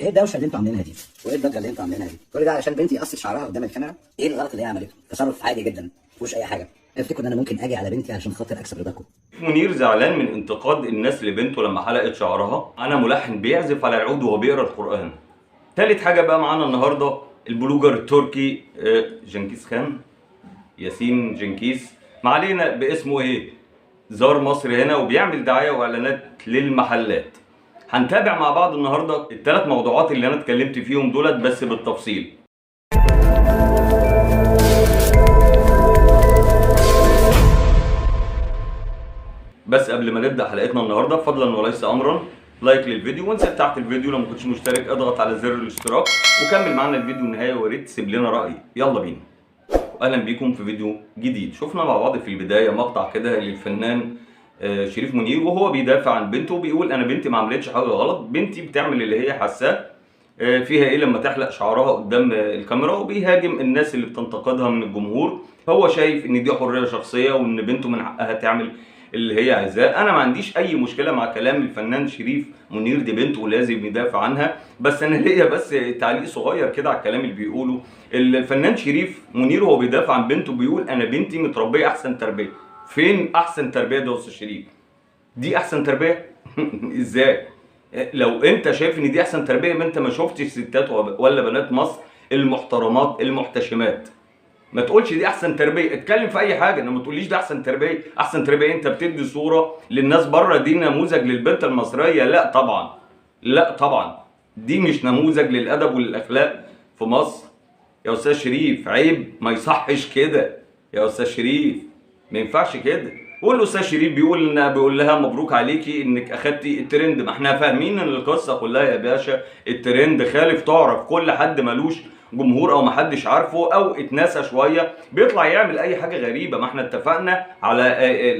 ايه الدوشة اللي انتوا عاملينها دي؟ وايه الضجة اللي انتوا عاملينها دي؟ كل ده علشان بنتي قصت شعرها قدام الكاميرا؟ ايه الغلط اللي هي عملته؟ تصرف عادي جدا، مفيهوش اي حاجة. افتكروا ان انا ممكن اجي على بنتي عشان خاطر اكسب رضاكم. منير زعلان من انتقاد الناس لبنته لما حلقت شعرها. انا ملحن بيعزف على العود وهو بيقرا القران. تالت حاجة بقى معانا النهارده ال blogger التركي جنكيز خان، ياسين جنكيز، ما علينا باسمه ايه، زار مصر هنا وبيعمل دعاية واعلانات للمحلات. هنتابع مع بعض النهارده الثلاث موضوعات اللي انا اتكلمت فيهم دولت بس بالتفصيل. بس قبل ما نبدا حلقتنا النهارده فضلا وليس امرا like للفيديو، وانزل تحت الفيديو لو ما كنتش مشترك اضغط على زر الاشتراك وكمل معانا الفيديو النهاية، ويا ريت تسيب لنا راي. يلا بينا. اهلا بيكم في فيديو جديد. شفنا مع بعض في البداية مقطع كده للفنان شريف منير وهو بيدافع عن بنته وبيقول انا بنتي ما عملتش حاجة غلط، بنتي بتعمل اللي هي حاساه، فيها ايه لما تحلق شعرها قدام الكاميرا، وبيهاجم الناس اللي بتنتقدها من الجمهور. هو شايف ان دي حرية شخصية وان بنته من حقها تعمل اللي هي عايزاه. انا ما عنديش اي مشكلة مع كلام الفنان شريف منير، دي بنته ولازم يدافع عنها، بس انا ليا بس تعليق صغير كده على الكلام اللي بيقوله الفنان شريف منير وهو بيدافع عن بنته. بيقول انا بنتي متربيه احسن تربيه. فين احسن تربيه ده يا استاذ شريف؟ دي احسن تربيه؟ ازاي؟ لو انت شايف ان دي احسن تربيه ما انت ما شفتش ستات ولا بنات مصر المحترمات المحتشمات. ما تقولش دي احسن تربيه، اتكلم في اي حاجة، انما ما تقوليش ده احسن تربيه. احسن تربيه انت بتدي صوره للناس بره دي نموذج للبنت المصرية؟ لا طبعا، لا طبعا، دي مش نموذج للادب وللاخلاق في مصر يا استاذ شريف. عيب، ما يصحش كده يا استاذ شريف، ما ينفعش كده. والاستاذ شريف بيقول ان بيقول لها مبروك عليكي انك اخدتي الترند. ما احنا فاهمين ان القصة كلها يا باشا الترند خالف تعرف، كل حد ملوش جمهور او محدش عارفه او اتنسى شوية بيطلع يعمل اي حاجة غريبة. ما احنا اتفقنا على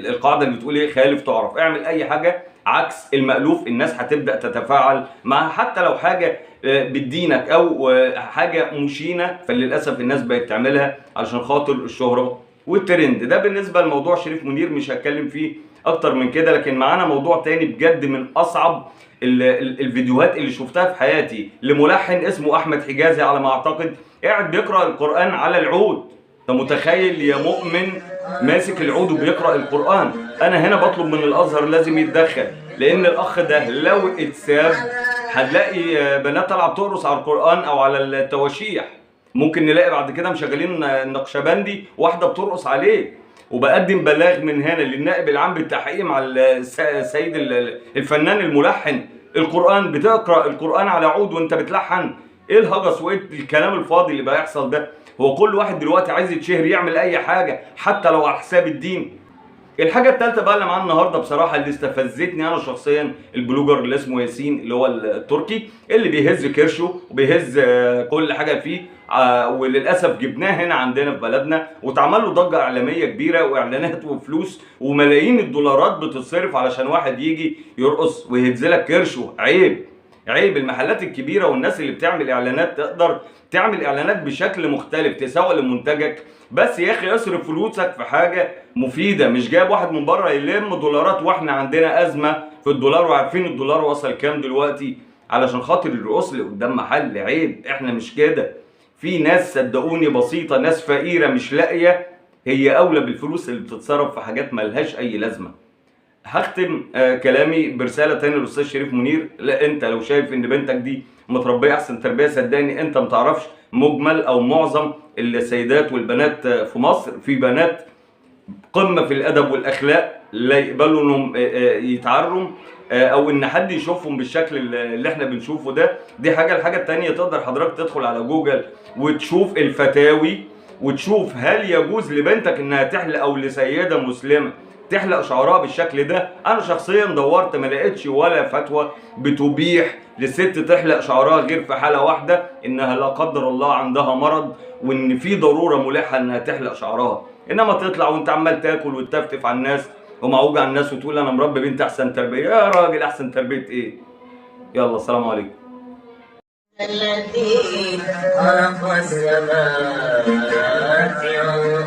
القاعدة اللي بتقول ايه، خالف تعرف، اعمل اي حاجة عكس المألوف الناس هتبدا تتفاعل معها، حتى لو حاجة بدينك او حاجة مشينة، فللاسف الناس بقت تعملها علشان خاطر الشهرة والترند. ده بالنسبة لموضوع شريف منير، مش هتكلم فيه اكتر من كده. لكن معانا موضوع تاني بجد من اصعب الفيديوهات اللي شفتها في حياتي، لملحن اسمه احمد حجازي على ما اعتقد، قاعد بيقرا القران على العود. انت متخيل يا مؤمن ماسك العود وبيقرا القران؟ انا هنا بطلب من الازهر لازم يتدخل، لان الاخ ده لو اتساب هنلاقي بنات طالعه بترقص على القران او على التواشيح، ممكن نلاقي بعد كده مشغلين النقشبندي واحدة بترقص عليه. وبقدم بلاغ من هنا للنائب العام بالتحقيق مع السيد الفنان الملحن. القرآن بتقرأ القرآن على عود وانت بتلحن، ايه الهجس وايه الكلام الفاضي اللي بيحصل ده؟ هو كل واحد دلوقتي عايز يتشهر يعمل اي حاجة حتى لو على حساب الدين. الحاجة الثالثة بقى اللي معانا النهارده بصراحة اللي استفزتني انا شخصيا، ال blogger اللي اسمه ياسين اللي هو التركي اللي بيهز كرشه وبيهز كل حاجة فيه، وللاسف جبناه هنا عندنا في بلدنا واتعمل له ضجه اعلامية كبيرة واعلانات وفلوس وملايين الدولارات بتتصرف علشان واحد يجي يرقص ويهز لك كرشه. عيب، عيب. المحلات الكبيرة والناس اللي بتعمل اعلانات تقدر تعمل اعلانات بشكل مختلف تسوق لمنتجك، بس يا اخي اصرف فلوسك في حاجة مفيدة، مش جايب واحد من بره يلم دولارات واحنا عندنا ازمة في الدولار وعارفين الدولار وصل كام دلوقتي علشان خاطر الرقص اللي قدام محل. عيب، احنا مش كده. في ناس صدقوني بسيطة، ناس فقيرة مش لاقيه، هي اولى بالفلوس اللي بتتصرف في حاجات ملهاش اي لازمه. هختم كلامي برسالة تاني للاستاذ شريف منير. لا، انت لو شايف ان بنتك دي متربيه احسن تربيه، صدقني انت متعرفش مجمل او معظم السيدات والبنات في مصر، في بنات قمة في الادب والاخلاق لا يقبلوا انهم يتعروا او ان حد يشوفهم بالشكل اللي احنا بنشوفه ده. دي حاجة. الحاجة التانية تقدر حضرتك تدخل على جوجل وتشوف الفتاوي وتشوف هل يجوز لبنتك انها تحلق او لسيده مسلمة تحلق شعرها بالشكل ده. انا شخصيا دورت ما لقيتش ولا فتوى بتبيح لست تحلق شعرها غير في حاله واحدة، انها لا قدر الله عندها مرض وان في ضرورة ملحة انها تحلق شعرها. انما تطلع وانت عمال تاكل وتتفتف على الناس ومعوج على الناس وتقول انا مربي بنت احسن تربيه، يا راجل احسن تربيه ايه؟ يلا السلام عليكم. الذي خلق السماوات والأرض.